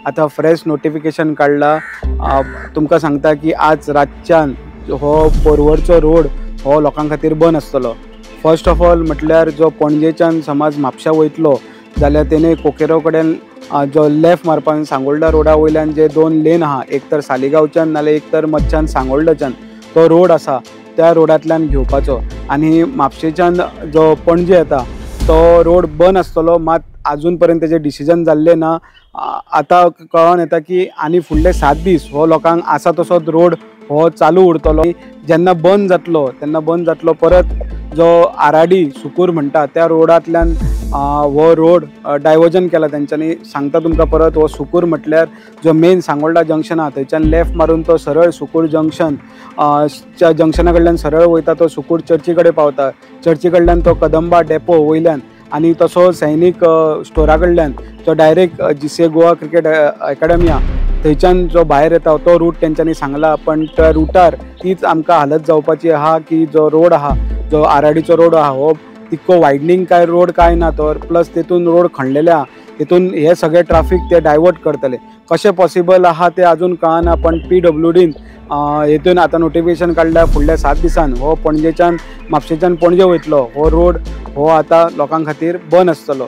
आतां fresh notification काडला. तुमकां सांगता की आज रातच्यान हो पर्वरचो रोड हो लोकां खातीर बंद आसतलो. फर्स्ट ऑफ ऑल म्हटल्यार जो पणजेच्यान समज म्हापशा वयतलो जाल्यार तेणे कोकेरो कडेन जो लेफ्ट मारपान सांगोल्डा रोडा वयल्यान जे 2 लेन आहा, एक तर सालिगांवच्यान नाल्यार एक तर मदच्यान सांगोल्डाच्यान तो रोड आसा त्या रोडांतल्यान घेवपाचो आनी म्हापशेच्यान जो पणजे येता तो रोड बंद आसतलो. मात आजून पर्यंत तेजें डिसिजन जाल्लें ना. आतां कळोन येता की आनी फुडले 7 दीस हो लोकांक आसा तसोच रोड हो चालू उरतलो. जेन्ना बंद जातलो तेन्ना बंद जातलो परत जो आराडी सुकूर म्हणटा त्या रोडांतल्यान हो रोड डायवर्जन केला तेंच्यांनी. सांगता तुमकां परत हो सुकूर म्हटल्यार जो मेन सांगोल्डा जंक्शन आहा थंयच्यान लेफ्ट मारून तो सरळ सुकूर जंक्शन च्या जंक्शना कडल्यान सरळ वयता तो सुकूर चर्ची कडेन पावता. चर्ची कडल्यान तो कदंबा डेपो वयल्यान आनी तसो सैनीक स्टोरा कडल्यान जो direct GCA Goa cricket academy आहा थंयच्यान जो भायर येता तो रूट तेंच्यांनी सांगला. पण त्या रुटार तीच आमकां हालत जावपाची आहा की जो रोड आहा जो आराडीचो रोड आहा हो तितको वायडनींग काय रोड काय ना तर प्लस तेतून रोड खणलेले आहा तेतून हे सगळे ट्राफीक ते डायवर्ट करतले. कशें पॉसिबल आहा ते अजून कळना. पण PWDन हेतून आतां नोटिफिकेशन काडल्या फुडल्या 7 दिसान हो पणजेच्यान म्हापशेच्यान पणजे वयतलो हो रोड हो आतां लोकां खातीर बंद आसतलो.